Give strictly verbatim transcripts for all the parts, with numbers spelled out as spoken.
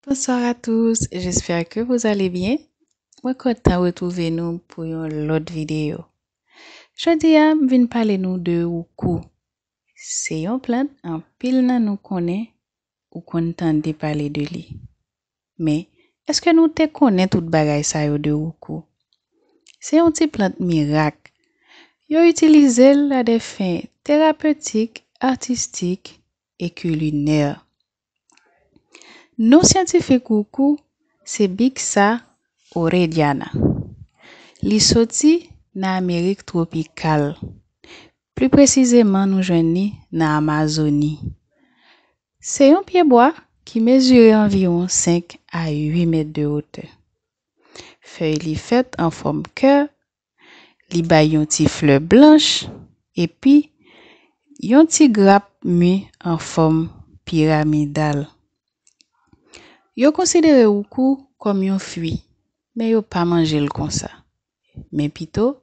Bonsoir à tous, j'espère que vous allez bien. Mwen kontan retwouve nou pou yon lòt videyo. Jodi a, m vin pale nou de woukou. Se yon plant anpil nan nou konnen ou konn tande pale de li. Men, èske nou te konnen tout bagay sa yo de woukou? Se yon ti plant mirak. Yo itilize l a de fen terapetik, atistik e kilinè. Non syantifik woukou se Bixa orediana. Li soti nan Amerik twopikal. Pli presizeman, nou jwenn li nan Amazoni. Se yon pyebwa ki mezire anviwon senk a uit mèt de wotè. Fèy li fèt an fòm kè, li bay yon ti flè blanch, epi yon ti grap mi an fòm piramidal. Yo konsidere woukou kòm yon fwi, men yo pa manje l konsa. Men pito,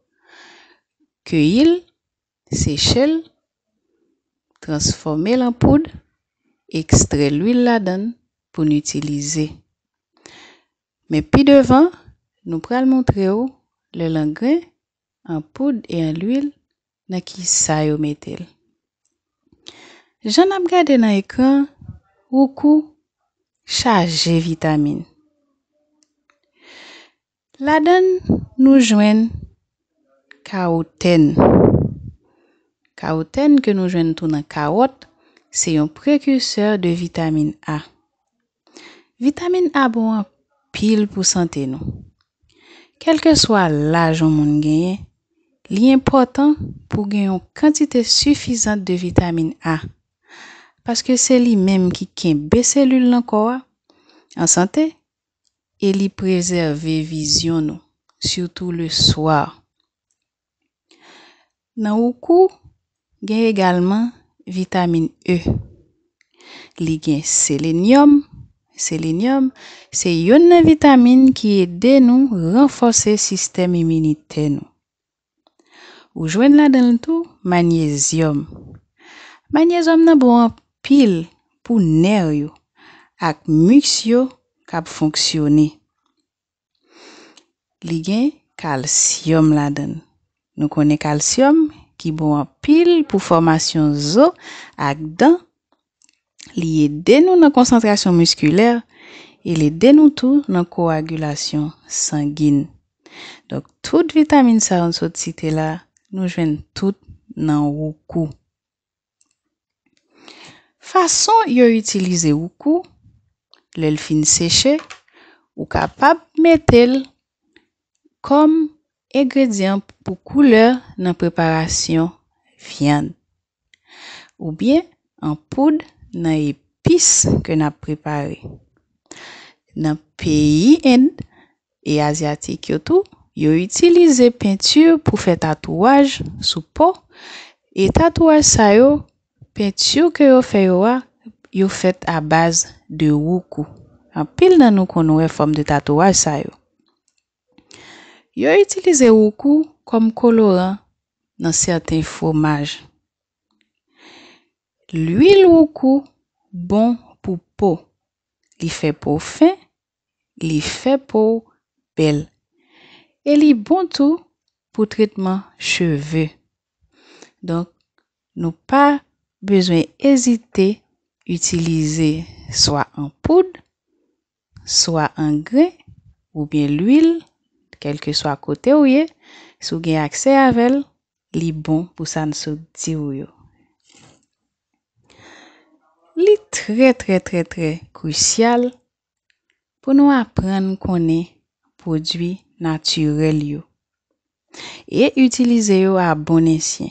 keyi l, seche l, transfòme l an poud, ekstrè lwil ladan l pou n itilize. Men pi devan, nou pral montre w lè l an gren, an poud e an lwil, nan ki sa yo mete l. Jan n ap gade nan ekran, woukou chaje vitamin. Ladan l, nou jwenn kawotèn. Kawotèn ke nou jwenn tou nan kawòt, se yon prekisè de vitamin A. Vitamin A bon anpil pou sante nou. Kèlkeswa laj yon moun genyen, li enpòtan pou gen yon kantite sifizan de vitamin A, paske se li menm ki kenbe selil nan kò a an sante e li prezève vizyon nou, sitou le swa. Nan woukou, gen egalman vitamin E. Li gen selenyòm. Selenyòm se youn nan vitamin ki ede nou ranfòse sistèm iminitè nou. Ou jwenn ladan l tou manyezyòm. Manyezyòm nan bon anpil pou nè yo ak mis yo k ap fonksyone. Li gen kalsyòm ladan l. Nou konnen kalsyòm ki bon anpil pou fòmasyon zo ak dan. Li ede nou nan konsantrasyon miskilè e li ede nou tou nan koagilasyon sangin. Donk, tout vitamin sa yo n sot site la, nou jwenn tout nan woukou. Fason yo itilize woukou, lè l fin seche, ou kapab mete l kòm engredyan pou koulè nan preparasyon vyann. Oubyen an poud nan epis ke n ap prepare. Nan peyi End e Azyatik yo tou, yo itilize penti pou fè tatouaj sou po, e tatouaj sa yo, penti ke yo fè yo a, yo fèt a baz de woukou. Anpil nan nou konn wè fòm de tatouaj sa yo. Yo itilize woukou kòm koloran nan sèten fwomaj. Lwil woukou bon pou po. Li fè po fen, li fè po bèl. E li bon tou pou tretman cheve. Donk, nou pa bezwen ezite itilize swa an poud, swa an gren, oubyen lwil, kèlkeswa kote w ye, si w gen aksè avè l, li bon pou sa n sot di w yo. Li trè, trè, trè, trè krisyal pou nou aprann konnen pwodui natirèl yo e itilize yo a bon esyen.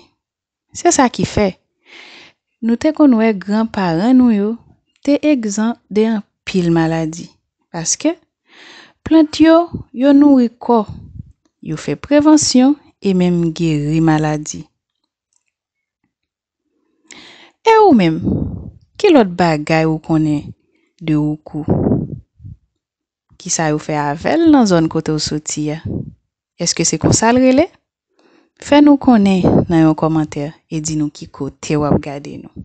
Se sa ki fè nou te konn wè granparan nou yo te egzan de anpil maladi, paske plant yo, yo nouri kò, yo fè prevansyon e menm geri maladi. E ou menm, ki lòt bagay ou konnen de woukou? Kisa yo fè avè l nan zòn kote w soti a? Èske se konsa l rele? Fè nou konnen nan yon kòmantè e di nou ki kote w ap gade nou.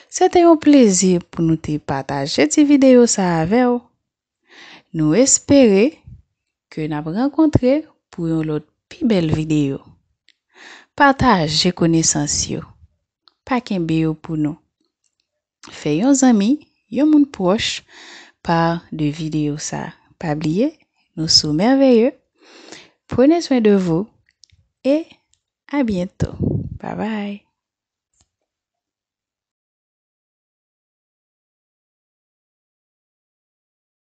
Se te yon plezi pou nou te pataje ti videyo sa avè w. Nou espere ke n ap rankontre pou yon lòt pi bèl videyo. Pataje konesans yo. Pa kenbe yo pou nou. Fè yon zanmi, yon moun pwòch, pa de videyo sa. Pa bliye, nou sou Merveilleux. Prenez soin de vous et à bientôt. Bye bye.